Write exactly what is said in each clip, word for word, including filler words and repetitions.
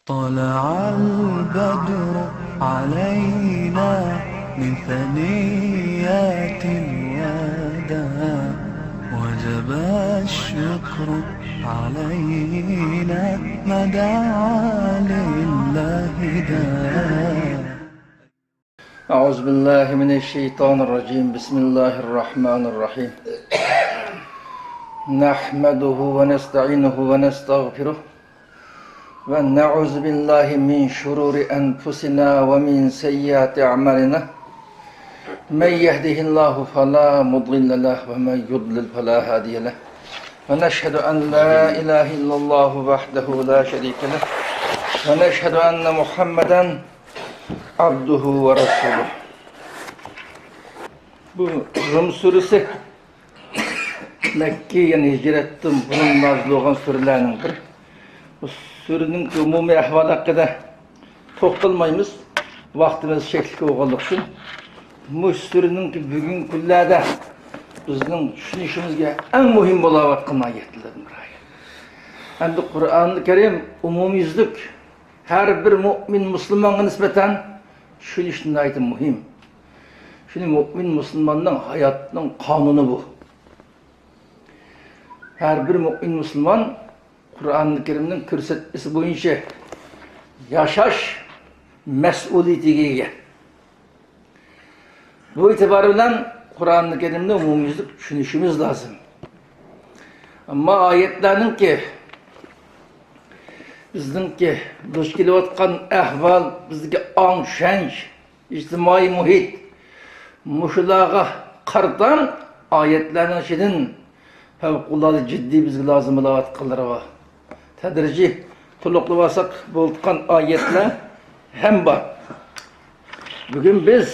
طلع البدر علينا من ثنيات الوداع، وجب الشكر علينا ما دعا لله داع. أعوذ بالله من الشيطان الرجيم. بسم الله الرحمن الرحيم. نحمده ونستعينه ونستغفره، ونعوذ بالله من شرور أنفسنا ومن سيئات أعمالنا. من يهده الله فلا مضل له، ومن يضلل فلا هادي له. ونشهد أن لا إله إلا الله وحده لا شريك له، ونشهد أن محمدا عبده ورسوله. بۇ رۇم سۈرىسى مەككە، يەنى ھىجرەتتىن بۇرۇن نازىل بولغان سۈرىلەرنىڭ بىرى. بۇ سۈرىنىڭ ئومۇمىي ئەھۋالى ھەققىدە توختالمايمىز، ۋاقتىمىز چەكلىك بولغانلىقى ئۈچۈن. مۇشۇ سۈرىنىڭ بۈگۈنكى كۈنلەردە بىزنىڭ چۈشىنىشىمىزگە ئەڭ مۇھىم بولاۋاتقان ئايەتلەردىن بىر ئايەت. ئەمدى قۇرئانى كەرىم ئومۇميۈزلۈك ھەر بىر مۆمىن مۇسۇلمانغا نىسبەتەن چۈشىنىش ناھايىتى مۇھىم. شۇنى مۆمىن مۇسۇلماننىڭ ھاياتىنىڭ قانۇنى بۇ. ھەر بىر مۆمىن مۇسۇلمان قۇرئانى كەرىمنىڭ كۆرسەتمىسى بويىچە ياشاش مەسئۇلىيىتىگە ئىگە. بۇ ئېتىبار بىلەن قۇرئانى كەرىمنى ئومۇميۈزلۈك چۈشىنىشىمىز لازىم. ئەمما ئايەتلەرنىڭكى، بىزنىڭكى دۇچ كېلىۋاتقان ئەھۋال، بىزدىكى ئاڭ چۈشەنچ، ئىجتىمائىي مۇھىت، مۇشۇلارغا قارىتا ئايەتلەرنىڭ ئىچىدىن پەۋقۇلئاددە جىددىي بىزگە لازىم بولاۋاتقانلىرى بار. تەدرىجىي تولۇقلاۋالساق بولىدىغان ئايەتلەر ھەم بار. بۈگۈن بىز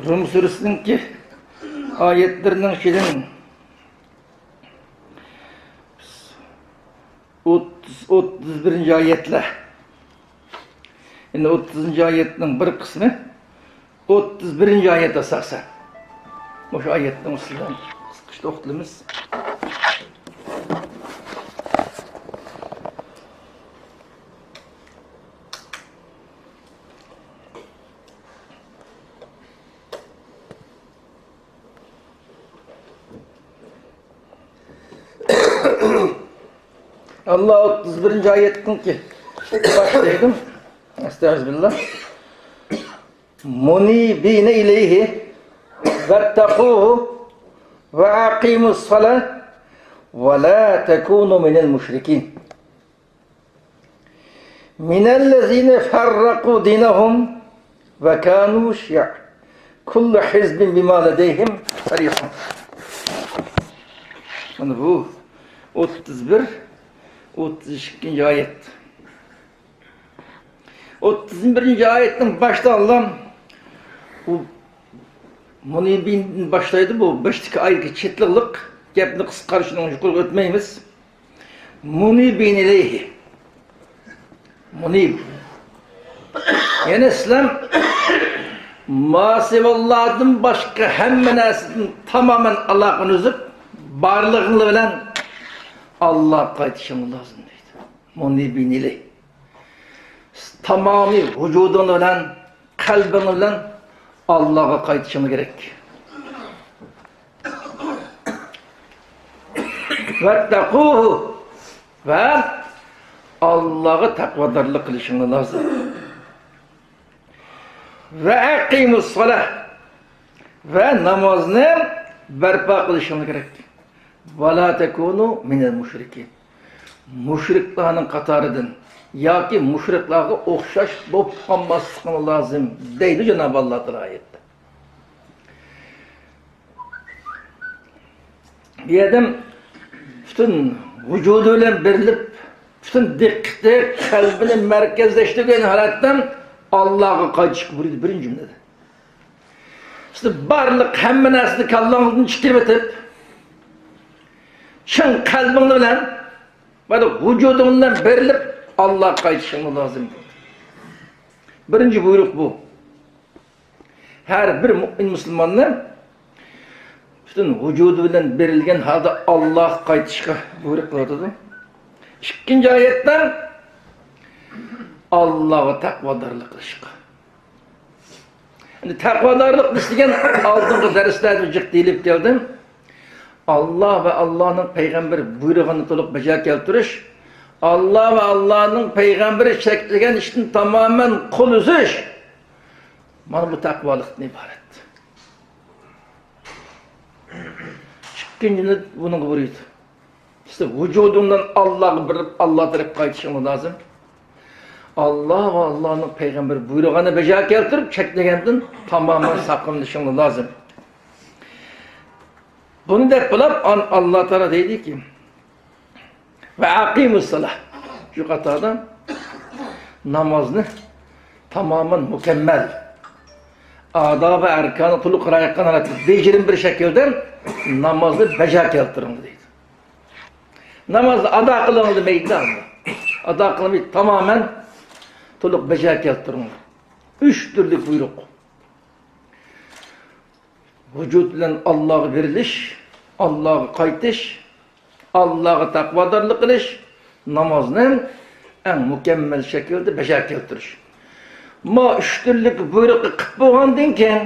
رۇم سۈرىسىنىڭكى ئايەتلىرىنىڭ ئىچىدىن ئوتتۇز، ئوتتۇز بىرىنچى ئايەتلەر. ئەمدى ئوتتۇزىنچى ئايەتنىڭ بىر قىسمى ئوتتۇز بىرىنچى ئايەت ئاساسەن. مۇشۇ ئايەتنىڭ ئۈستىدە قىسقىچە توختىلىمىز. ئاللا ئوتتۇز بىرىنچى ئايەتتىنكى باشلايدۇ. ئەستەغپىرۇللا. مۇنىبىنە ئىلەيھى ۋەتتەقۇھۇ ۋە ئەقىمۇس سالە ۋە لا تەكۇنۇ مىنەل مۇشرىكىن. مىنەللەزىينە فەررەقۇ دىنەھۇم ۋە كانۇ شىيەعەن كۇللۇ ھىزبىن بىما لەدەيھىم فەرىھۇن. مانا بۇ ئوتتۇز بىر، ئوتتۇز ئىككىنچى ئايەت. ئوتتۇز بىرىنچى ئايەتنىڭ باشتا ئاللا بۇ مۇنىبىن باشلايدۇ. بۇ باشتىكى ئايەتكە چېتىلىقلىق گەپنى قىسقارتىشنىڭ يۇقىرىغا ئۆتمەيمىز. مۇنىبىن ئىلەيھى. مۇنىب. يەنى سىلەر ماسىۋاللاردىن باشقا ھەممە نەرسىدىن تامامەن ئالاقىنى ئۈزۈپ، بارلىقىڭلار بىلەن ئاللاغا قايتىشىڭلار لازىم دەيدۇ. مۇنىبىن ئىلەيھى. تامامىي ۋۇجۇدۇڭ بىلەن، قەلبىڭ بىلەن ئاللاغا قايتىشىڭ كېرەك. ۋەتتەقۇھۇ، ۋە ئاللاغا تەقۋادارلىق قىلىشىڭ لازىم. ۋە ئەقىمۇس سالە، ۋە نامازنى بەرپا قىلىشىڭ كېرەك. ۋە لا تەكۇنۇ مىنەل مۇشرىكىن. مۇشرىكلارنىڭ قاتارىدىن ياكى مۇشرىكلارغا ئوخشاش بولۇپ قالماسلىقىڭ لازىم، دەيدۇ جانابى ئاللا تائالا ئايەتتە. بۇ ئادەم پۈتۈن ۋۇجۇدى بىلەن بېرىلىپ، پۈتۈن دىققىتى، قەلبىنى مەركەزلەشتۈرگەن ھالەتتە ئاللاغا قايتىشقا بۇيرۇيدۇ، بىرىنچى جۈملىدە. سىز بارلىق ھەممە نەرسىنى كاللاڭىزدىن چىقىرىۋېتىپ، چىن قەلبىڭ بىلەن، بارلىق ۋۇجۇدۇڭ بىلەن بېرىلىپ، ئاللاغا قايتىشىڭ لازىم. بىرىنچى بۇيرۇق بۇ. ھەر بىر مۆمىن مۇسۇلماننى پۈتۈن ۋۇجۇدى بىلەن بېرىلگەن ھالدا ئاللاغا قايتىشقا بۇيرۇق قىلىۋاتىدۇ. ئىككىنچى ئايەتتە ئاللاغا تەقۋادارلىق قىلىشقا. ئەمدى تەقۋادارلىق دېسە دېگەن ئالدىنقى دەرسلەردە جىق دېيىلىپ كەلدى. ئاللا ۋە ئاللانىڭ پەيغەمبىرى بۇيرۇغىنىنى تولۇق بەجا كەلتۈرۈش، ئاللا ۋە ئاللانىڭ پەيغەمبىرى چەكلىگەن ئىشتىن تامامەن قول ئۈزۈش، مانا بۇ تەقۋالىقتىن ئىبارەت. ئىككىنچىنى بۇنىڭغا بۇيرۇيدۇ. سىز ۋۇجۇدۇڭدىن ئاللاغا بېرىپ، ئاللا تەرەپ قايتىشىڭلار لازىم. ئاللا ۋە ئاللانىڭ پەيغەمبىرى بۇيرۇغاننى بەجا كەلتۈرۈپ، چەكلىگەندىن تامامەن ساقلىنىشىڭلار لازىم. بۇنى دەپ بولۇپ، ئان-، ئاللا تائالا دەيدىكى، ۋە ئەقىمۇسسالا. شۇ قاتاردا نامازنى تامامەن مۇكەممەل، ئادابى ئەركانى تولۇق رىئايە قىلغان ھالەتتە بېجىرىم بىر شەكىلدە نامازنى بەجا كەلتۈرۈڭ دەيدۇ. نامازنى ئادا قىلىڭ دېمەيدۇ. ئادا قىلماي تامامەن تولۇق بەجا كەلتۈرۈڭ. ئۈچ تۈرلۈك بۇيرۇق. ۋۇجۇد بىلەن ئاللاغا بېرىلىش، ئاللاغا قايتىش، ئاللاغا تەقۋادارلىق قىلىش، نامازنى ئەڭ مۇكەممەل شەكىلدە بەجا كەلتۈرۈش. ما ئۈچ تۈرلۈك بۇيرۇقنى قىلىپ بولغاندىن كېيىن،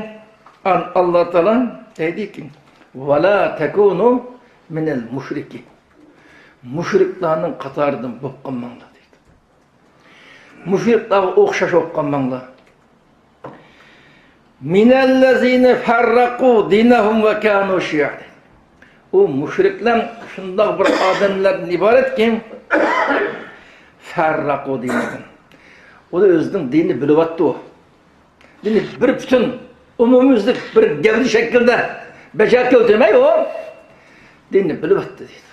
ئان-، ئاللا تائالا دەيدىكى، ۋەلا تەكۇنۇ مىنەل مۇشرىكى. مۇشرىكلارنىڭ قاتارىدىن بولۇپ قالماڭلار دەيدۇ. مۇشرىكلارغا ئوخشاش بولۇپ قالماڭلار. مىنەللەزىنە فەررەقۇ دىنەھۇم ۋە كانۇ شىيەع. ئۇ مۇشرىكلار شۇنداق بىر ئادەملەردىن ئىبارەتكى، فەررەقۇ دىنەھۇم. ئۇلار ئۆزىنىڭ دىنىنى بۆلۈۋەتتى ئۇ. دىنى بىر پۈتۈن، ئومۇميۈزلۈك بىر گەۋدە شەكلىدە بەجا كەلتۈرمەي ئۇ دىنىنى بۆلۈۋەتتى دەيدۇ.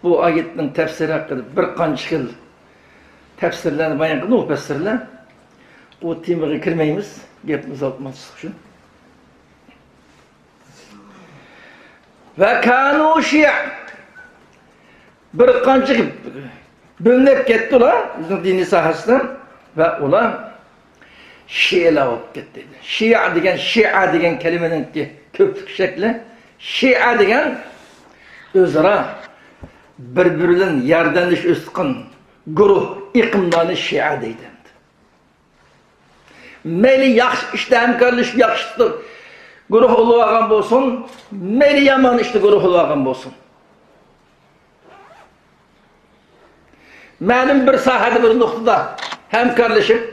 بۇ ئايەتنىڭ تەپسىرى ھەققىدە بىر قانچە خىل تەپسىرلەرنى بايان قىلدى مۇپەسسىرلەر. ئۇ تېمىغا كىرمەيمىز، گەپنى ئۇزارتماسلىق ئۈچۈن. ۋە كانۇ شىيەع. بىر قانچە بۆلۈنۈپ كەتتى ئۇلار، بىزنىڭ دىنىي ساھەسىدە. ۋە ئۇلار شىئەلەر بولۇپ كەتتى. شىئە دېگەن، شىئە دېگەن كەلىمىنىڭكى كۆپلۈك شەكلى. شىئە دېگەن ئۆزئارا بىر-بىرى بىلەن ياردەملىشىپ ئۆسۈپ چىققان گۇرۇھ، ئېقىملارنى شىئە دەيدۇ. مەيلى ياخشى ئىشتا ھەمكارلىشىپ، ياخشى ئىشتا گۇرۇھ بولۇۋالغان بولسۇن، مەيلى يامان ئىشتا گۇرۇھ بولۇۋالغان بولسۇن. مەلۇم بىر ساھەدە، بىر نۇقتىدا ھەمكارلىشىپ،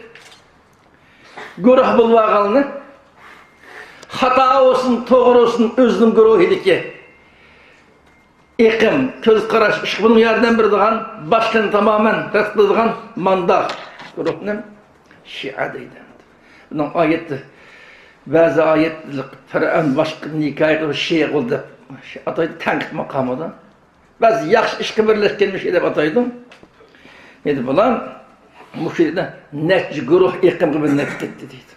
گۇرۇھ بولۇۋالغاننى، خاتا بولسۇن، توغرا بولسۇن، ئۆزىنىڭ گۇرۇھىدىكى ئېقىم، كۆز قاراش، ئىشقا بۇنىڭغا ياردەم بېرىدىغان، باشقىنى تامامەن رەت قىلىدىغان مانداق گۇرۇھنى شىئە دەيدۇ. بۇنىڭ ئايەتتە، بەزى ئايەتلىك فىرئەۋن باشقىدىن ھېكايە قىلىپ شىئە قىلدى دەپ ئاتايدۇ، تەنقىد ماقامىدا. بەزى ياخشى ئىشقا بىرلەشكەنمىش دەپ ئاتايدۇ. ئەمدى بۇلار مۇشۇ يەردە نەچچە گۇرۇھ ئېقىمغا بۆلۈنۈپ كەتتى دەيدۇ.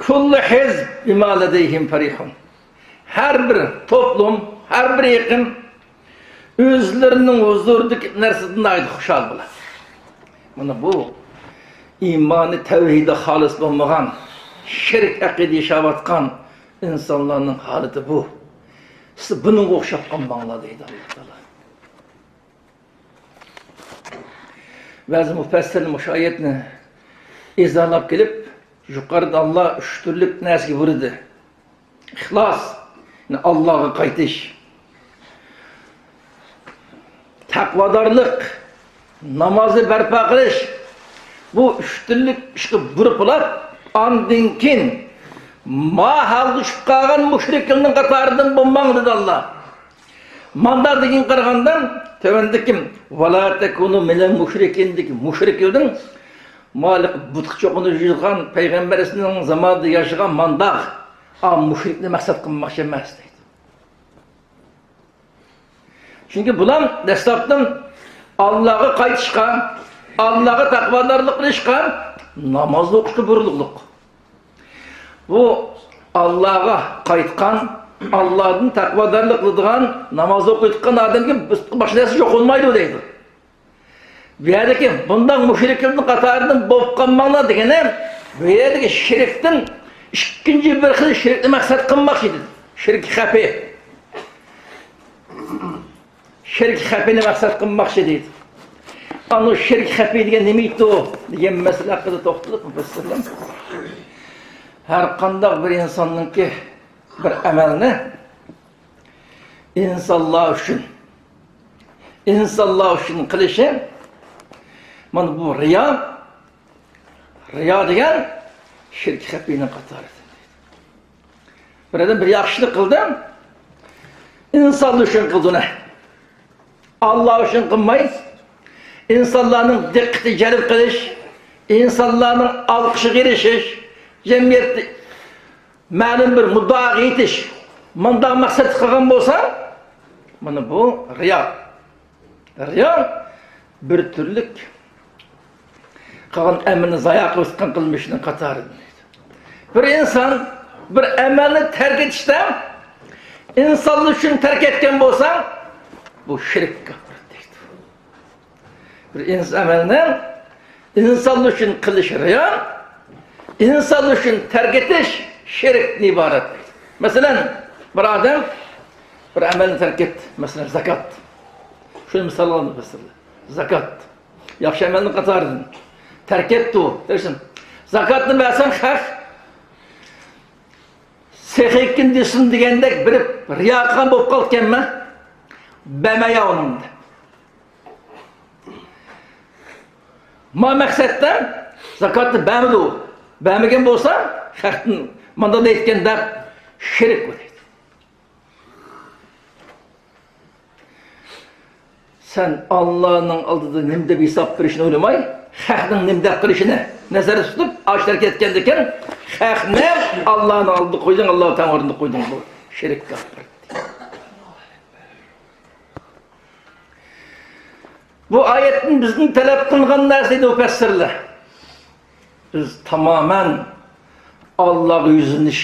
كۇللۇ ھىزب بىما لەدەيھىم فەرىھۇن. ھەر بىر توپلۇم، ھەر بىر ئېقىم ئۆزلىرىنىڭ ھۇزۇرىدىكى نەرسىدىن ناھايىتى خۇشال بولىدۇ. مانا بۇ ئىمانى، تەۋھىدى خالىس بولمىغان، شىرك ئەقىدە ياشاۋاتقان ئىنسانلارنىڭ ھالىتى بۇ. سىز بۇنىڭغا ئوخشاپ قالماڭلار دەيدۇ ئاللا تائالا. بەزى مۇپەسسىرلەر مۇشۇ ئايەتنى ئىزاھلاپ كېلىپ، يۇقىرىدا ئاللا ئۈچ تۈرلۈك نەرسىگە بۇيرۇدى. ئىخلاس، يەنى ئاللاغا قايتىش. تەقۋادارلىق، نامازنى بەرپا قىلىش. بۇ ئۈچ تۈرلۈك ئىشقا بۇيرۇق بولۇپ، ئاندىن كېيىن ما ھالغا چۈشۈپ قالغان مۇشرىكلارنىڭ قاتارىدىن بولماڭ دېدى ئاللا. ماندا دېگەن قارىغاندا، تۆۋەندىكى، ۋەلا تەكۇنۇ مىنەل مۇشرىكىندىكى مۇشرىكلىرىدىن، مالىق بۇتقا چوقۇنۇپ يۈرگەن پەيغەمبەر ئەلەيھىسسالامنىڭ زامانىدا ياشىغان مانداق، ئا، مۇشرىكنى مەقسەت قىلماقچى ئەمەس دەيدۇ. چۈنكى بۇلار دەسلەپتىن ئاللاغا قايتىشقا، ئاللاغا تەقۋادارلىق قىلىشقا، ناماز ئوقۇشقا بۇيرۇلغۇلۇق. بۇ ئاللاغا قايتقان، ئاللادىن تەقۋادارلىق قىلىدىغان، ناماز ئوقۇيدىغان ئادەمگە باشقا نەرسە يوق بولمايدۇ دەيدۇ. بۇ يەردىكى بۇنداق مۇشرىكلارنىڭ قاتارىدىن بولۇپ قالماڭلار دېگىنى، بۇ يەردىكى شىركتىن ئىككىنچى بىر خىل شىركنى مەقسەت قىلماقچى دېدى. شىرك خەپى. شىرك خەپىنى مەقسەت قىلماقچى دەيدۇ. ئانا شىرك خەپى دېگەن نېمە ئىدى دېگەن مەسىلە ھەققىدە توختىلىپ، مۇپەسسىرلەر، ھەر قانداق بىر ئىنساننىڭكى بىر ئەمەلنى ئىنسانلار ئۈچۈن، ئىنسانلار ئۈچۈن قىلىشى، مانا بۇ رىيا، رىيا دېگەن شىرك خەپىنىڭ قاتارىدىن. بىر ئادەم بىر ياخشىلىق قىلدى، ئىنسانلار ئۈچۈن قىلدى ئۇنى. ئاللا ئۈچۈن قىلماي، ئىنسانلارنىڭ دىققىتى جەلپ قىلىش، ئىنسانلارنىڭ ئالقىشىغا ئېرىشىش، جەمئىيەتتە مەلۇم بىر مۇددىئاغا يېتىش، مۇنداق مەقسەتتە قىلغان بولسا، مانا بۇ رىيا. رىيا بىر تۈرلۈك قىلغان ئەمىلىنى زايا قىلىۋەتكەن قىلمىشنىڭ قاتارىدىن دەيدۇ. بىر ئىنسان بىر ئەمەلنى تەرك ئېتىشتە ئىنسانلار ئۈچۈن تەرك ئەتكەن بولسا، بۇ شىرك كاپىر دەيدۇ. بىر ئىنس-، ئەمەلنى ئىنسانلار ئۈچۈن قىلىش رىيا، ئىنسانلار ئۈچۈن تەرك ئېتىش شىركتىن ئىبارەت. مەسىلەن، بىر ئادەم بىر ئەمەلنى تەرك ئەتتى. مەسىلەن، زاكات. شۇنى مىسال ئالدىم، مەسىلەن. زاكات. ياخشى ئەمەلنىڭ قاتارىدىن. تەرك ئەتتى ئۇ. دەيسەن، زاكاتنى بەرسەم خەق سېخىكىن دېسۇن دېگەندەك بېرىپ رىياكار بولۇپ قالىدىكەنمەن. بەرمەيمەن ئۇنىڭ دەپ. ما مەقسەتتە زاكاتنى بەرمىدى ئۇ. بەرمىگەن بولسا، خەقتىن مانداق دەيدىكەن دەپ شىرك بۇ دەيدۇ. سەن ئاللانىڭ ئالدىدا نېمە دەپ ھېساب بېرىشنى ئويلىماي، خەقنىڭ نېمە دەپ قېلىشىنى نەزەردە تۇتۇپ، ئاشۇ تەرەپكە كەتكەندىكىن، خەقنى ئاللانىڭ ئالدىدا قويدۇڭ، ئاللا تەڭ ئورنىدا قويدۇڭ، بۇ شىرك كاپىر. بۇ ئايەتتىن بىزدىن تەلەپ قىلغان نەرسە دەيدۇ مۇپەسسىرلەر. بىز تامامەن ئاللاغا يۈزلىنىش،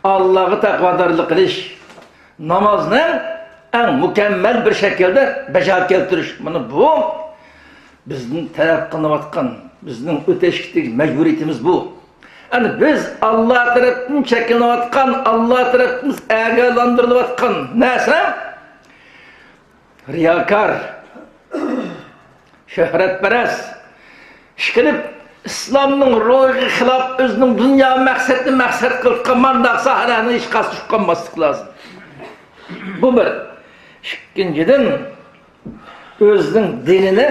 ئاللاغا تەقۋادارلىق قىلىش، نامازنى ئەڭ مۇكەممەل بىر شەكىلدە بەجا كەلتۈرۈش. مانا بۇ بىزدىن تەلەپ قىلىنىۋاتقان، بىزنىڭ ئۆتەشكىدىكى مەجبۇرىيىتىمىز بۇ. يەنى بىز ئاللا تەرەپتىن چەكلىنىۋاتقان، ئاللا تەرەپتىن ئاگاھلاندۇرۇلۇۋاتقان نەرسە، رىياكار، شۆھرەتپەرەس، ئىشقىلىپ، ئىسلامنىڭ روھىغا خىلاپ، ئۆزىنىڭ دۇنيا مەقسەتنى مەقسەت قىلىپ قالغان مانداق ساھەلەرنىڭ ھېچقايسىسى چۈشۈپ قالماسلىق لازىم. بۇ بىر. ئىككىنچىدىن، ئۆزىنىڭ دىنىنى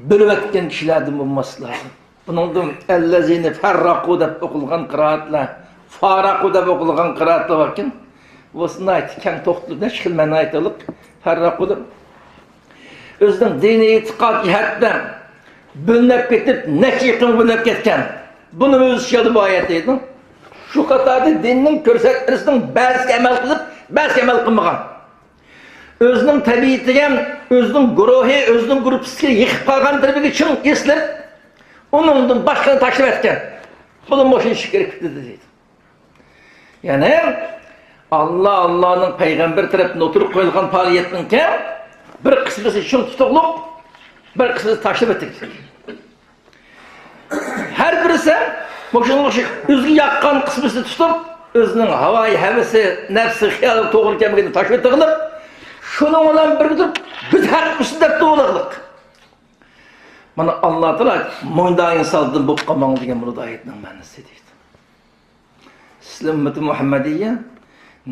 بۆلۈۋەتكەن كىشىلەردىن بولماسلىق لازىم. بۇنىڭدىن ئەللەزىنە فەررەقۇ دەپ ئوقۇلغان قىرائەتلەر، فارەقۇ دەپ ئوقۇلغان قىرائەتلەر باركەن، بۇسى ناھايىتى كەڭ توختىلىپ، نەچچە خىل مەنىگە ئايتىلىق، فەررەقۇ دەپ. ئۆزىنىڭ دىنىي ئېتىقاد جەھەتتە بۆلۈنۈپ كېتىپ، نەچچە ئېقىمغا بۆلۈنۈپ كەتكەن. بۇنى ئۆز ئىچىگە ئالدى بۇ ئايەت دەيدۇ. شۇ قاتاردا دىننىڭ كۆرسەتمىسىنىڭ بەزىسىگە ئەمەل قىلىپ، بەزىسىگە ئەمەل قىلمىغان. ئۆزىنىڭ تەبىئىتىگە، ئۆزىنىڭ گۇرۇھى، ئۆزىنىڭ گۇرۇپپىسىگە يېقىپ قالغان تەرىپىگە چىڭ ئېسىلىپ، ئۇنىڭدىن باشقىنى تاشلىۋەتكەن. بۇنى مۇشۇ ئىشقا كىرىپ كېتىدۇ دەيدۇ. يەنى، ئاللا، ئاللانىڭ پەيغەمبىرى تەرەپتىن ئوتتۇرىغا قويۇلغان پائالىيەتنىڭكى بىر قىسمىسى چىڭ تۇتۇقلۇق، بىر قىسمىسى تاشلىۋېتىلگەن. ھەر بىرسى مۇشۇنىڭغا ئوخشاش ئۆزىگە ياققان قىسمىسىنى تۇتۇپ، ئۆزىنىڭ ھاۋايى، ھەۋىسى، نەپسى، خىيالىغا توغرا كەلمىگىنىنى تاشلىۋېتىغلىق، شۇنىڭ بىلەن بىرگە تۇرۇپ، بىز ھەق ئۈستىدە دەپ توۋلىغلىق. مانا، ئاللا تائالا موينداغ ئىنساندىن بولۇپ قالماڭ دېگەن بولىدۇ ئايەتنىڭ مەنىسى دەيدۇ. سىلەر ئۈممىتى مۇھەممەدىيە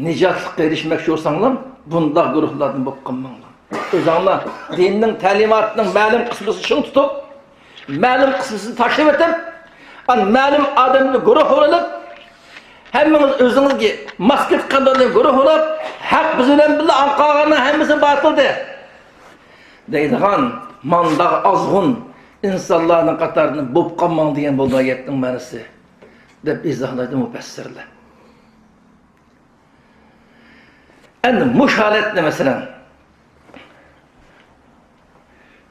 نىجاتلىققا ئېرىشمەكچى بولساڭلار، بۇنداق گۇرۇھلاردىن بولۇپ قالماڭلار. ئۆزۈڭلار دىننىڭ تەلىماتىنىڭ مەلۇم قىسمىسىنى چىڭ تۇتۇپ، مەلۇم قىسمىسىنى تاشلىۋېتىپ، ئان مەلۇم ئادەملەر گۇرۇھ بولۇپ، ھەممىڭىز ئۆزىڭىزگە ماس كېتىپ قالغان گۇرۇھ بولۇپ، ھەق بىز بىلەن بىللە، ئان قالغاننىڭ ھەممىسى باتىلدى دەيدىغان مانداق ئازغۇن ئىنسانلارنىڭ قاتارىدىن بولۇپ قالماڭ دېگەن بولىدۇ ئايەتنىڭ مەنىسى، دەپ ئىزاھلايدۇ مۇپەسسىرلەر. ئەمدى مۇشۇ ھالەتنى، مەسىلەن،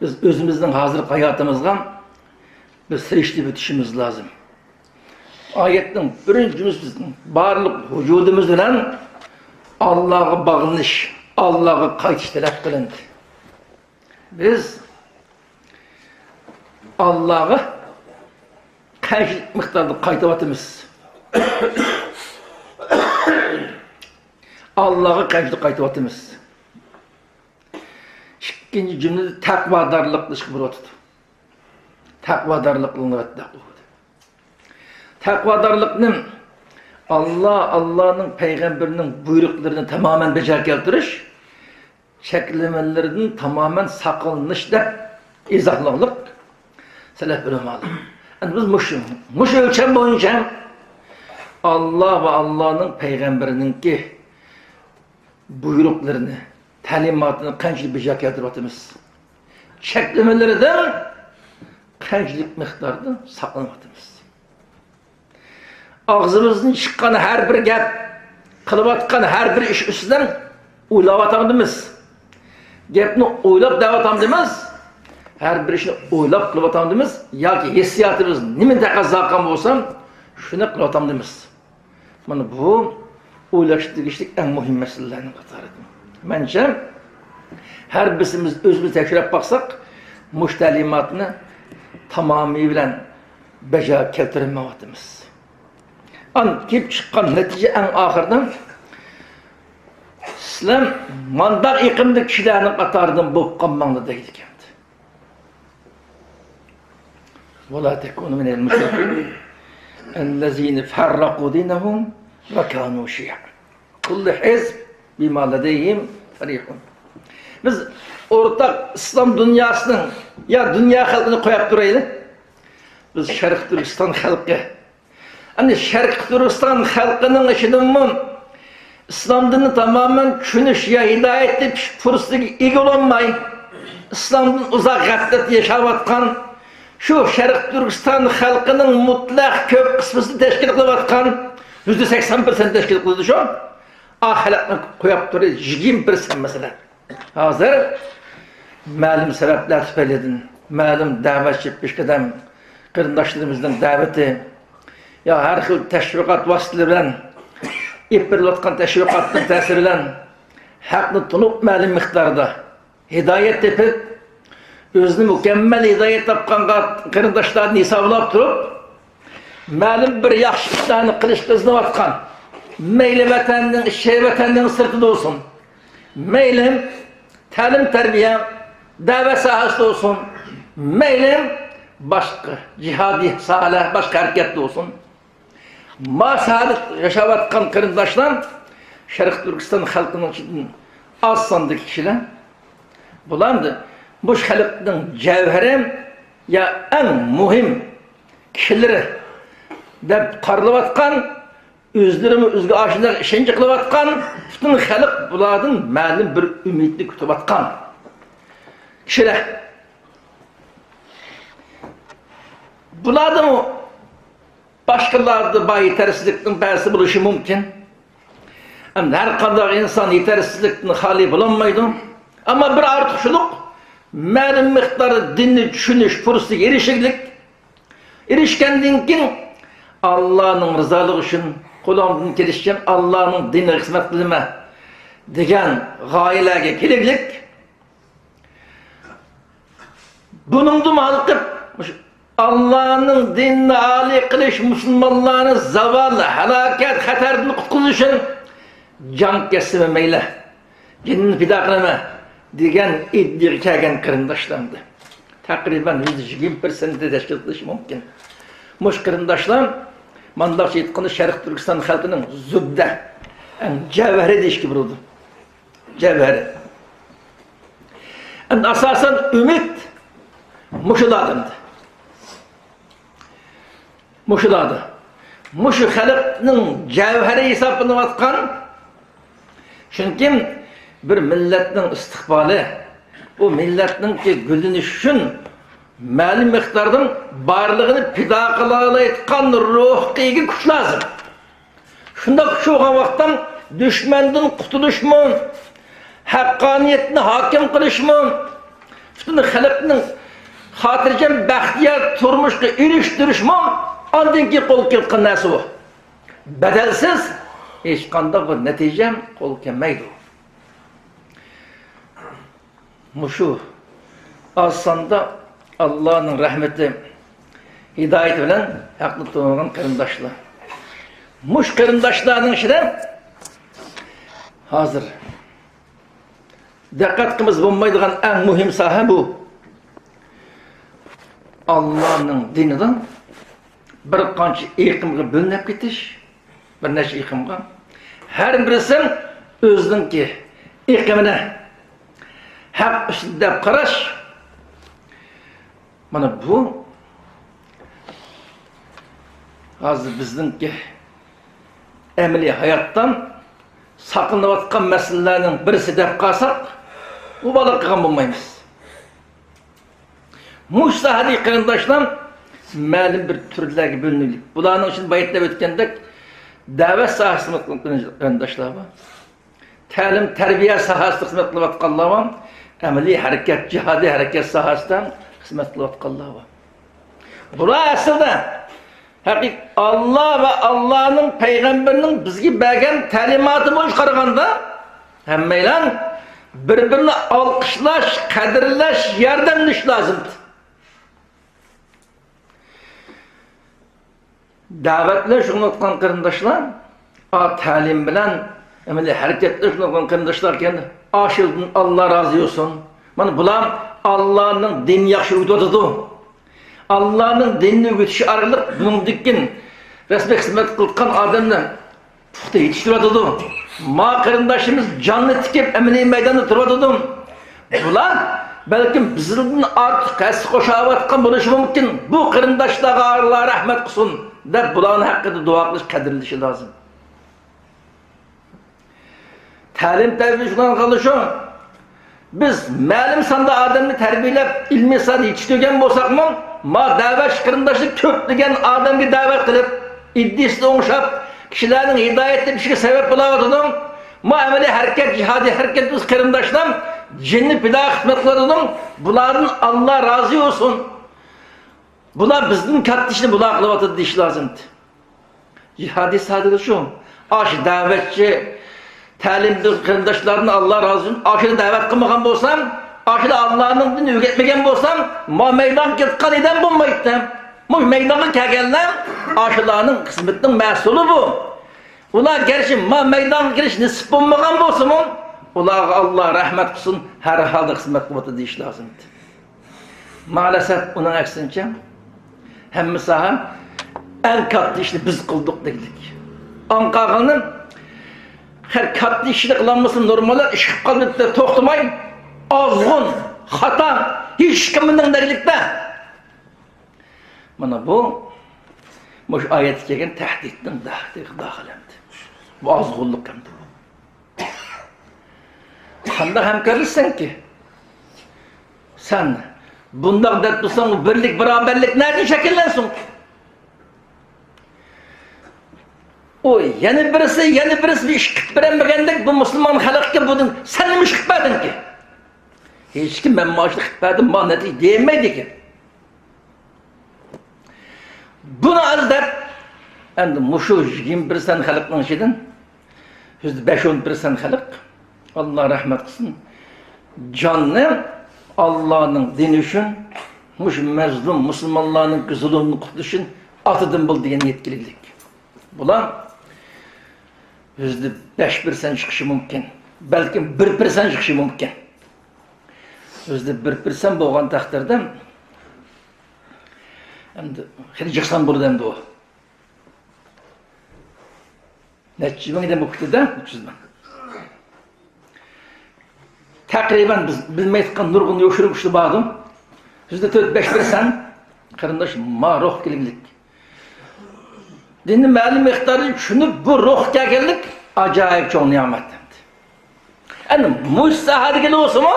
بىز ئۆزىمىزنىڭ ھازىرقى ھاياتىمىزغا بىز سېلىشتۇرۇپ ئۆتۈشىمىز لازىم. ئايەتنىڭ بىرىنچى جۈملىسى بىزنىڭ بارلىق ۋۇجۇدىمىز بىلەن ئاللاغا باغلىنىش، ئاللاغا قايتىش تەلەپ قىلىندى. بىز ئاللاغا قەنچىلىك مىقداردا قايتىۋاتىمىز؟ ئاللاغا قانچىلىك قايتىۋاتىمىز؟ ئىككىنچى جۈملىدە تەقۋادارلىق ئىشقا بۇرۇۋاتىدۇ. تەقۋادارلىق نۆۋەتتە. تەقۋادارلىقنى ئاللا، ئاللانىڭ پەيغەمبىرىنىڭ بۇيرۇقلىرىنى تامامەن بېجىرىپ كەلتۈرۈش، چەكلىمىلىرىدىن تامامەن ساقلىنىش دەپ ئىزاھلىغانلىق سەلەف ئۆلىمالار. ئەمدى بىز مۇشۇ، مۇشۇ ئۆلچەم بويىچە ئاللا ۋە ئاللانىڭ پەيغەمبىرىنىڭكى بۇيرۇقلىرىنى، تەلىماتىنى قانچىلىك بېجىرىپ كەلتۈرۈۋاتىمىز؟ چەكلىمىلىرىدىن قانچىلىك مىقداردا ساقلىنىۋاتىمىز؟ ئاغزىمىزدىن چىققان ھەر بىر گەپ، قىلىۋاتقان ھەر بىر ئىش ئۈستىدىن ئويلاۋاتامدىمىز؟ گەپنى ئويلاپ دەۋاتامدىمىز؟ ھەر بىر ئىشنى ئويلاپ قىلىۋاتامدىمىز؟ ياكى ھېسسىياتىمىز نېمىنى تەقەززا قىلغان بولسا، شۇنى قىلىۋاتامدىمىز؟ مانا بۇ ئويلاشقا تېگىشلىك ئەڭ مۇھىم مەسىلىلەرنىڭ قاتارىدىن. مەنچە، ھەر بىرسىمىز ئۆزىمىز تەكشۈرۈپ باقساق، مۇشۇ تەلىماتنى تامامى بىلەن بەجا كەلتۈرەلمەيۋاتىمىز. ئان كېلىپ چىققان نەتىجە ئەڭ ئاخىرىدا، سىلەر مانداق ئېقىمدىكى كىشىلەرنىڭ قاتارىدىن بولۇپ قالماڭلار دەيدىكەن. ولا تكونوا من المشركين الذين فرقوا دينهم وكانوا شيعا كل حزب بما لديهم فرحون. بىز ئورتاق ئىسلام دۇنياسىنىڭ يا دۇنيا خەلقىنى قويۇپ تۇرايلى. بىز شەرقىي تۈركىستان خەلقى، ئەمدى شەرقىي تۈركىستان خەلقىنىڭ ئىچىدىنمۇ ئىسلام دىنىنى تامامەن چۈشىنىش يا ھىدايەت تېپىش پۇرسىتىگە ئىگە بولالماي، ئىسلامدىن ئۇزاق غەپلەتتە ياشاۋاتقان، شۇ شەرقىي تۈركىستان خەلقىنىڭ مۇتلەق كۆپ قىسمىسىنى تەشكىل قىلىۋاتقان، يۈزدە سەكسەن پىرسەنت تەشكىل قىلىدۇ شۇ. ئا خەلقنى قويۇپ تۇرۇپ يىگىرمە پىرسەنت مەسىلەن. ھازىر مەلۇم سەۋەبلەر تۈپەيلىدىن، مەلۇم دەۋەتچى پېشقەدەم قېرىنداشلىرىمىزنىڭ دەۋىتى، يا ھەر خىل تەشۋىقات ۋاسىتىلىرى بىلەن ئېلىپ بېرىلىۋاتقان تەشۋىقاتنىڭ تەسىرى بىلەن ھەقنى تونۇپ، مەلۇم مىقداردا ھىدايەت تېپىپ، ئۆزىنى مۇكەممەل ھىدايەت تاپقانغا قېرىنداشلاردىن ھېسابلاپ تۇرۇپ، مەلۇم بىر ياخشى ئىشلارنى قىلىشقا ئىزدىنىۋاتقان، مەيلى ۋەتەننىڭ ئىچى، ۋەتەننىڭ سىرتىدا بولسۇن، مەيلى تەلىم-تەربىيە، دەۋەت ساھەسىدە بولسۇن، مەيلى باشقا جىھادىي ساھەلەر، باشقا ھەرىكەتتە بولسۇن، ما ساھەدە ياشاۋاتقان قېرىنداشلار شەرقىي تۈركىستان خەلقىنىڭ ئىچىدىن ئاز ساندىكى كىشىلەر. بۇلار مۇشۇ خەلقنىڭ جەۋھىرى يا ئەڭ مۇھىم كىشىلىرى دەپ قارىلىۋاتقان، ئۆزلىرىمۇ ئۆزىگە ئاشۇنداق ئىشەنچ قىلىۋاتقان، پۈتۈن خەلق بۇلاردىن مەلۇم بىر ئۈمىدنى كۈتۈۋاتقان كىشىلەر. بۇلاردىمۇ باشقىلاردا بار يېتەرسىزلىكنىڭ بەزىسى بولۇشى مۇمكىن. ئەمدى ھەر قانداق ئىنسان يېتەرسىزلىكتىن خالىي بولالمايدۇ. ئەمما بىر ئارتۇقچىلىق، مەلۇم مىقداردا دىننى چۈشىنىش پۇرسىتىگە ئېرىشىشلىك، ئېرىشكەندىن كېيىن، ئاللانىڭ رىزالىقى ئۈچۈن قولۇمدىن كېلىشىچە ئاللانىڭ دىنىغا خىزمەت قىلىمەن دېگەن غايىلەرگە كېلىگلىك. بۇنىڭدىن ھالقىپ، مۇشۇ ئاللانىڭ دىنىنى ئالىي قىلىش، مۇسۇلمانلارنى زاۋال، ھالاكەت، خەتەردىن قۇتقۇزۇش ئۈچۈن جان كەتسىمۇ مەيلى، جېنىمنى پىدا قىلىمەن دېگەن ئىدىيەگە كەلگەن قېرىنداشلارمىدى. تەقرىبەن يۈزدە يىگىرمە پىرسەنتنى تەشكىل قىلىشى مۇمكىن. مۇشۇ قېرىنداشلار، مانداقچە ئېيتقاندا، شەرقىي تۈركىستان خەلقىنىڭ زۇبدە، ئەڭ جەۋھىرى دېيىشكە بولىدۇ. جەۋھەرى. ئەمدى ئاساسەن ئۈمىد مۇشۇلاردىن. مۇشۇلاردا. مۇشۇ خەلقنىڭ جەۋھىرى ھېسابلىنىۋاتقان. چۈنكى بىر مىللەتنىڭ ئىستىقبالى، ئۇ مىللەتنىڭكى گۈللىنىشى ئۈچۈن مەلۇم مىقداردىن بارلىقىنى پىدا قىلالايدىغان روھقا ئىگە كۈچ لازىم. شۇنداق كۈچ بولغان ۋاقىتتا دۈشمەندىن قۇتۇلۇشمۇ، ھەققانىيەتنى ھاكىم قىلىشمۇ، پۈتۈن خەلقنىڭ خاتىرجەم، بەختىيار تۇرمۇشقا ئېرىشتۈرۈشمۇ ئاندىن كېيىن قولغا كېلىدىغان نەرسە بۇ. بەدەلسىز ھېچقانداق بىر نەتىجە قولغا كەلمەيدۇ. مۇشۇ ئاز ساندا ئاللانىڭ رەھمىتى، ھىدايىتى بىلەن ھەقنى تونۇغان قېرىنداشلار. مۇشۇ قېرىنداشلارنىڭ ئىچىدە ھازىر دىققەت قىلمىسا بولمايدىغان ئەڭ مۇھىم ساھە بۇ. ئاللانىڭ دىنىدا بىر قانچە ئېقىمغا بۆلۈنۈپ كېتىش، بىر نەچچە ئېقىمغا. ھەر بىرسى ئۆزىنىڭكى ئېقىمىنى ھەق ئۈستىدە دەپ قاراش. مانا بۇ ھازىر بىزنىڭكى ئەمەلىي ھاياتتا ساقلىنىۋاتقان مەسىلىلەرنىڭ بىرسى دەپ قالساق، ئۇ بالا قىلغان بولمايمىز. مۇشۇ ساھەدىكى قېرىنداشلار مەلۇم بىر تۈرلەرگە بۆلۈنۈپ، بۇلارنىڭ ئىچىدە بايىتلەپ ئۆتكەندەك، دەۋەت ساھەسىدە قېرىنداشلار بار. تەلىم-تەربىيە ساھەسىدە خىزمەت قىلىۋاتقانلار بار، ئەمەلىي ھەرىكەت، جىھادىي ھەرىكەت ساھەسىدە خىزمەت قىلىۋاتقانلار بار. بۇلار ئەسلىدە ھەقىقىي ئاللا ۋە ئاللانىڭ پەيغەمبىرىنىڭ بىزگە بەرگەن تەلىماتى بويىچە قارىغاندا، ھەممەيلەن بىر-بىرىنى ئالقىشلاش، قەدىرلەش، ياردەملىشىش لازىم. دەۋەت بىلەن شۇغۇللىنىۋاتقان قېرىنداشلار، ئا، تەلىم بىلەن ئەمەلىي ھەرىكەت بىلەن شۇغۇللىنىۋاتقان قېرىنداشلار ئىكەن، ئاشۇلدىن ئاللا رازى بولسۇن. مانا بۇلار ئاللانىڭ دىنىنى ياخشى ئۆگىتىۋاتىدۇ. ئاللانىڭ دىنىنى ئۆگىتىش ئارقىلىق بۇنىڭدىن كېيىن رەسمىي خىزمەت قىلىۋاتقان ئادەمنى پۇختا يېتىشتۈرۈۋاتىدۇ. ما قېرىنداشلىرىمىز جاننى تىكىپ، ئەمەلىي مەيداندا تۇرۇۋاتىدۇ. بۇلار بەلكىم بىزدىن ئارتۇق ھەسسە قوشاۋاتقان بولۇشى مۇمكىن. بۇ قېرىنداشلارغا ئاللا رەھمەت قىلسۇن، دەپ بۇلارنىڭ ھەققىدە دۇئا قىلىش، قەدىرلىشى لازىم. تەلىم-تەربىيە شۇنداق قىلىشى، بىز مەلۇم ساندا ئادەمنى تەربىيەلەپ، ئىلمىي سان يېتىشتۈرگەن بولساقمۇ، ما دەۋەتچى قېرىنداشلار كۆپلىگەن ئادەمگە دەۋەت قىلىپ، ئىدىيىسىدە ئوڭشاپ، كىشىلەرنىڭ ھىدايەت تېپىشىغا سەۋەب بولاۋاتىدۇ. ما ئەمەلىي ھەرىكەت، جىھادىي ھەرىكەتتە بىز قېرىنداشلار جېنىنى پىدا خىزمەت قىلىۋاتىدۇ. بۇلاردىن ئاللا رازى بولسۇن. بۇلار بىزدىن كاتتا ئىشنى بۇلار قىلىۋاتىدۇ دېيىش لازىمدى. جىھادىي سادىقى شۇ. ئاشۇ دەۋەتچى، تەلىمدىن قېرىنداشلارنى ئاللا رازى بولسۇن، ئاشۇنى دەۋەت قىلمىغان بولسام، ئاشۇنى ئاللانىڭ دىنىنى ئۆگەتمىگەن بولسام، ما مەيدانغا كېتىدىغان ئادەم بولمايتتى. مۇ مەيدانغا كەلگەنلەر ئاشۇلارنىڭ خىزمىتىنىڭ مەسئۇلى بۇ. ئۇلار گەرچە ما مەيدانغا كىرىش نېسىپ بولمىغان بولسىمۇ، ئۇلارغا ئاللا رەھمەت قىلسۇن، ھەر ھالدا خىزمەت قىلىۋاتىدۇ دېيىش لازىمدى. مائەلەسەپ ئۇنىڭ ئەكسىنچە، ھەممە ساھە ئەڭ كاتتا ئىشنى بىز قىلدۇق دېگۈدەك. ئاڭ قالغىنى، خەير، كاتتا ئىشنى قىلالمىسا نورمال ئىش قىلىپ قالدى دەپ توختىماي، ئازغۇن، خاتا، ھېچكىم مېنىڭ دەگلىكتە. مانا بۇ، مۇشۇ ئايەتتە كەلگەن تەھدىتنىڭ داخىلى ئەمدى. بۇ ئازغۇنلۇق ئەمدى بۇ. قانداق ھەمكارلىشىسەنكى؟ سەن بۇنداق دەپ تۇرساڭ، بۇ بىرلىك، باراۋەرلىك نەدىن شەكىللەنسۇن؟ ئۇ يەنە بىرسى، يەنە بىرسى بىر ئىش قىلىپ بېرەلمىگەندەك، بۇ مۇسۇلمان خەلقكە بۇدىن سەن نېمە ئىش قىلىپ بەردىڭكى؟ ھېچكىم مەن مانا شۇنى قىلىپ بەردىم، مانا نەتىجە دېيەلمەيدىكەن. بۇنى ئاز دەپ، ئەمدى مۇشۇ يىگىرمە پىرسەنت خەلقنىڭ ئىچىدىن يۈزدە بەش ئون پىرسەنت خەلق، ئاللا رەھمەت قىلسۇن، جاننى ئاللانىڭ دىنى ئۈچۈن، مۇشۇ مەزلۇم مۇسۇلمانلارنىڭ زۇلۇمىدىن قۇتۇلۇش ئۈچۈن ئاتىدىن بول دېگەن يەتكىلىك. بۇلار يۈزدە بەش پىرسەنت چىقىشى مۇمكىن، بەلكىم بىر پىرسەنت چىقىشى مۇمكىن. يۈزدە بىر پىرسەنت بولغان تەقدىردە، ئەمدى خېلى جىق سان بولىدۇ ئەمدى ئۇ. نەچچە مىڭ دېمەكچىدە، ئۈچ يۈز مىڭ. تەقرىبەن بىز بىلمەيۋاتقان نۇرغۇن يوشۇرۇن كۈچلەر باردۇ. يۈزدە تۆت بەش پىرسەنت قېرىنداش ما روھ كېلىملىك. دىننى مەلۇم مىقداردا چۈشىنىپ، بۇ روھ كەلگەنلىك ئاجايىپ چوڭ نېمەت. ئەنە مۇشۇ ساھەدىكىلەر بولسىمۇ،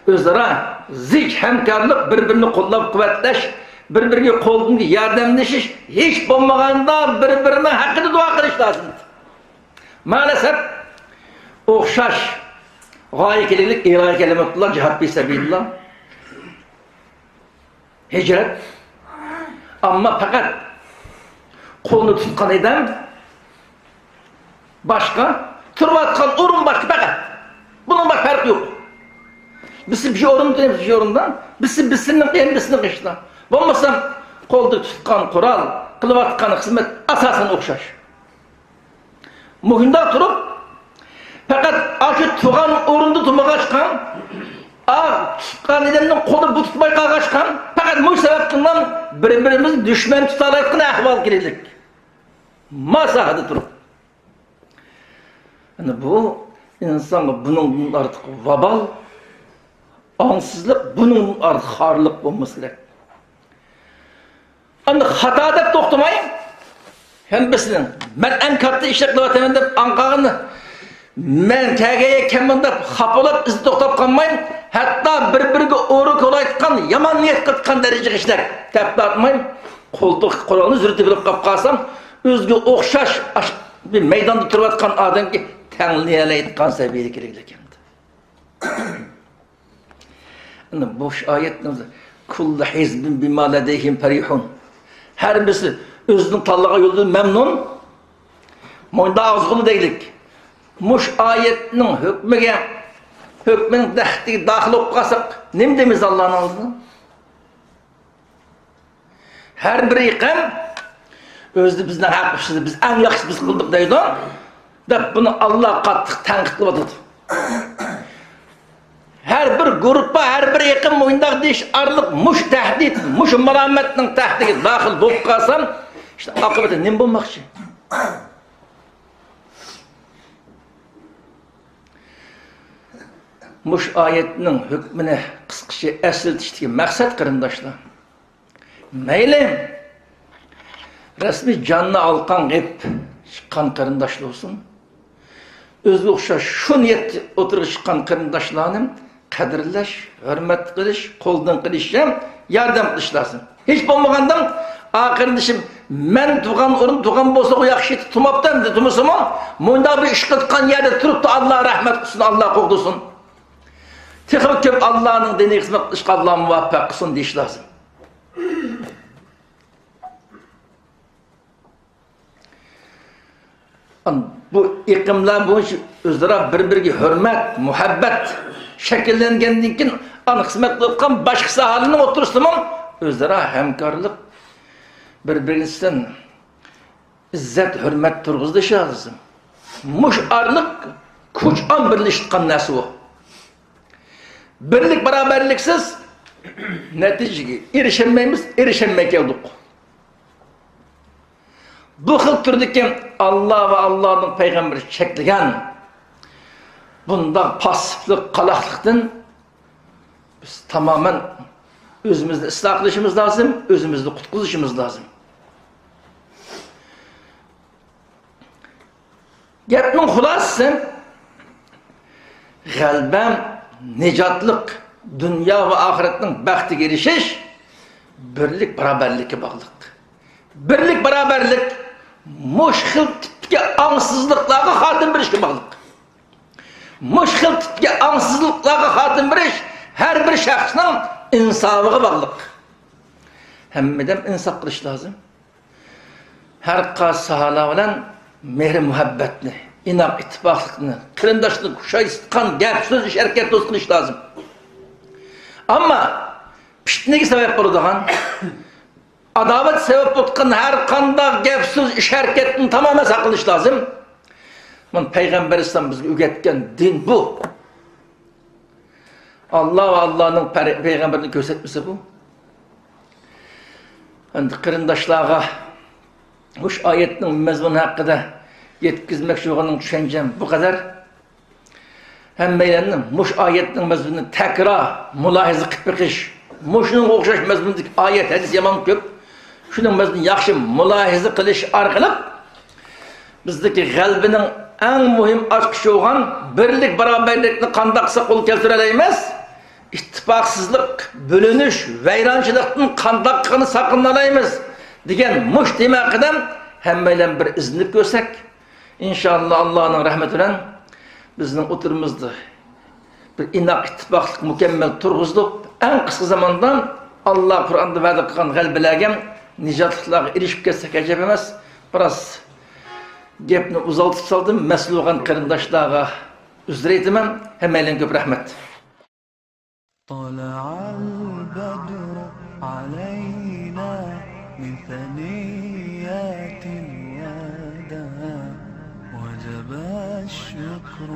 ئۆزئارا زىچ ھەمكارلىق، بىر-بىرىنى قوللاپ-قۇۋۋەتلەش، بىر-بىرىگە قولدىن ياردەملىشىش، ھېچ بولمىغاندا بىر-بىرىنىڭ ھەققىدە دۇئا قىلىش لازىم. مائەلەسەپ، ئوخشاش غايە كېلىملىك ئېلان كەلمەپتۇلار، جىھاد پى سەبىلىللا. ھىجرەت. ئەمما پەقەت قولنى تۇتقان ئادەم باشقا، تۇرۇۋاتقان ئورۇن باشقا پەقەت. بۇنىڭ باشقا پەرقى يوق. بىرسى بىر ئورۇندا، بىرسى بىر ئورۇندا، بىرسى بىرسىنىڭ قېيىن، بىرسىنىڭ قېشىدا. بولمىسا قولدا تۇتقان قورال، قىلىۋاتقان خىزمەت ئاساسەن ئوخشاش. مۇشۇنداق تۇرۇپ، پەقەت ئاشۇ تۇغان ئورنىدا تۇرمىغاچقا، ئا، تۇتقان ئادەمنىڭ قولى بۇ تۇتماي قالغاچقا، پەقەت مۇشۇ سەۋەبتىن بىر-بىرىمىزنى دۈشمەن تۇتالايدىغان ئەھۋالغا كىردۇق. ما ساھەدە تۇرۇپ. يەنى بۇ ئىنسانغا بۇنىڭدىن ئارتۇق ۋابال، ئاڭسىزلىق بۇنىڭدىن ئارتۇق خارلىق بولمىسا كېرەك. ئەمدى خاتا دەپ توختىماي، ھەممىسىنىڭ مەن ئەڭ كاتتا ئىشنى قىلىۋاتىمەن دەپ ئاڭقاغىنى، مەن كەلگەن يەرگە كەلمىدىڭ دەپ خاپا بولۇپ ئىزدا توختاپ قالماي، ھەتتا بىر-بىرىگە ئورا كولايتقان، يامان نىيەت قىلىۋاتقان دەرىجىگە كىشىلەر دەپ تارتماي، قولتۇق قورالنى سۈرتۈپ ئېلىپ قاپ قالسام، ئۆزىگە ئوخشاش ئاش-، بىر مەيداندا تۇرۇۋاتقان ئادەمگە تەڭلىيەلەيدىغان سەۋىيەگە كىرگىلى كەلدى. ئەنە بۇ ئايەتنىڭ كۇللۇ ھىزبىن بىما لەدەيھىم پەرىھۇن. ھەر بىرسى ئۆزىنىڭ تاللىغان يولىدىن مەمنۇن. مۇنداق ئازغۇنى دەيلىك. مۇش ئايەتنىڭ ھۆكمىگە، ھۆكمىنىڭ تەھدىتىگە داخىل بولۇپ قالساق، نېمە دەيمىز ئاللانىڭ ئالدىدا؟ ھەر بىر ئېقىم ئۆزىدە بىزنىڭ ھەق ئۈستىدە بىز ئەڭ ياخشىسى بىز قىلدۇق دەيدۇ، دەپ بۇنى ئاللا قاتتىق تەنقىد قىلىۋاتىدۇ. ھەر بىر گۇرۇپپا، ھەر بىر ئېقىم مۇنداق دېيىش ئارقىلىق مۇشۇ تەھدىت، مۇشۇ مۇلامەتنىڭ تەھدىتىگە داخىل بولۇپ قالسام، ئىشتە ئاقىۋىتى نېمە بولماقچى؟ مۇشۇ ئايەتنىڭ ھۆكمىنى قىسقىچە ئەسلىتىشتىكى مەقسەت، قېرىنداشلار، مەيلى رەسمىي جاننى ئالقان قىلىپ چىققان قېرىنداشلار بولسۇن، ئۆزىگە ئوخشاش شۇ نىيەتتە ئوتتۇرىغا چىققان قېرىنداشلارنى قەدىرلەش، ھۆرمەت قىلىش، قولدىن قېلىشىچە ياردەم قىلىش لازىم. ھېچ بولمىغاندا، ئا قېرىندىشىم، مەن تۇغان ئورۇن تۇغان بولسا، ئۇ ياخشى تۇماپتۇ ئەمدى، تۇمىسىمۇ، مۇنداق بىر ئىش قىلىدىغان يەردە تۇرۇپتۇ، ئاللا رەھمەت قىلسۇن، ئاللا قوغدىسۇن. تېخىمۇ كۆپ ئاللانىڭ دىنىغا خىزمەت قىلىشقا ئاللا مۇۋەپپەق قىلسۇن دېيىش لازىم. بۇ ئېقىملار بويىچە ئۆزئارا بىر-بىرىگە ھۆرمەت، مۇھەببەت شەكىللەنگەندىن كېيىن، ئانا خىزمەت قىلىۋاتقان باشقا ساھەلەرنىڭ ئوتتۇرىسىدىمۇ ئۆزئارا ھەمكارلىق، بىر-بىرىگە ئىززەت، ھۆرمەت تۇرغۇزۇش لازىم. مۇشۇ ئارىلىق كۈچ ئان بىرلىشىۋاتقان نەرسە ئۇ. بىرلىك، باراۋەرلىكسىز نەتىجىگە ئېرىشەلمەيمىز، ئېرىشەلمەي كەلدۇق. بۇ خىل تۈردىكى ئاللا ۋە ئاللانىڭ پەيغەمبىرى چەكلىگەن بۇنداق پاسسىپلىق، قالاقلىقتىن بىز تامامەن ئۆزىمىزنى ئىسلاھ قىلىشىمىز لازىم، ئۆزىمىزنى قۇتقۇزۇشىمىز لازىم. گەپنىڭ خۇلاسىسى، غەلىبە، نىجاتلىق، دۇنيا ۋە ئاخىرەتنىڭ بەختىگە ئېرىشىش بىرلىك، باراۋەرلىككە باغلىق. بىرلىك، باراۋەرلىك مۇشۇ خىل تىپتىكى ئاڭسىزلىقلارغا خاتىمە بېرىشكە باغلىق. مۇشۇ خىل تىپتىكى ئاڭسىزلىقلارغا خاتىمە بېرىش ھەر بىر شەخسنىڭ ئىنسابىغا باغلىق. ھەممىدەم ئىنساپ قىلىش لازىم. ھەر قايسى ساھەلەر بىلەن مېھرى مۇھەببەتنى، ئىناق ئىتتىپاقلىقنى، قېرىنداشلىقنى كۈچەيتىدىغان گەپ، سۆز، ئىش، ھەرىكەت، دوست قىلىش لازىم. ئەمما پىتنىگە سەۋەب بولىدىغان، ئاداۋەت سەۋەب بولىدىغان ھەر قانداق گەپ، سۆز، ئىش، ھەرىكەتتىن تامامەن ساقلىنىش لازىم. مانا پەيغەمبەر ئەلەيھىسسالام بىزگە ئۆگەتكەن دىن بۇ. ئاللا ۋە ئاللانىڭ پەر-، پەيغەمبىرىنىڭ كۆرسەتمىسى بۇ. ئەمدى قېرىنداشلارغا مۇشۇ ئايەتنىڭ مەزمۇنى ھەققىدە يەتكۈزمەكچى بولغىنىم، چۈشەنچەم بۇ قەدەر. ھەممەيلەننى مۇشۇ ئايەتنىڭ مەزمۇنىنى تەكرار مۇلاھىزە قىلىپ بېقىش، مۇشۇنىڭغا ئوخشاش مەزمۇندىكى ئايەت، ھەدىس يامان كۆپ. شۇنىڭ مەزمۇنىنى ياخشى مۇلاھىزە قىلىش ئارقىلىق، بىزدىكى غەلىبىنىڭ ئەڭ مۇھىم ئاچقۇچى بولغان بىرلىك، باراۋەرلىكنى قانداق قىلساق قولغا كەلتۈرەلەيمىز؟ ئىتتىپاقسىزلىق، بۆلۈنۈش، ۋەيرانچىلىقتىن قانداق قىلغىنى ساقلىنالايمىز دېگەن مۇشۇ تېما ھەققىدە ھەممەيلەن بىر ئىزدىنىپ كۆرسەك، ئىنشائاللا، ئاللانىڭ رەھمىتى بىلەن بىزنىڭ ئوتتۇرىمىزدا بىر ئىناق ئىتتىپاقلىق مۇكەممەل تۇرغۇزۇلۇپ، ئەڭ قىسقا زاماندا ئاللا قۇرئاندا ۋەدە قىلغان غەلىبىلەرگە، نىجاتلىقلارغا ئېرىشىپ كەتسەك ئەجەب ئەمەس. بىراز گەپنى ئۇزالتىپ سالدىم. مەسئۇل بولغان قېرىنداشلارغا ئۆزرە ئېيتىمەن. ھەممەيلەنگە كۆپ رەھمەت. طلع البدر علينا من ثنيات الوداع وجب الشكر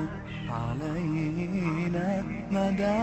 علينا مدى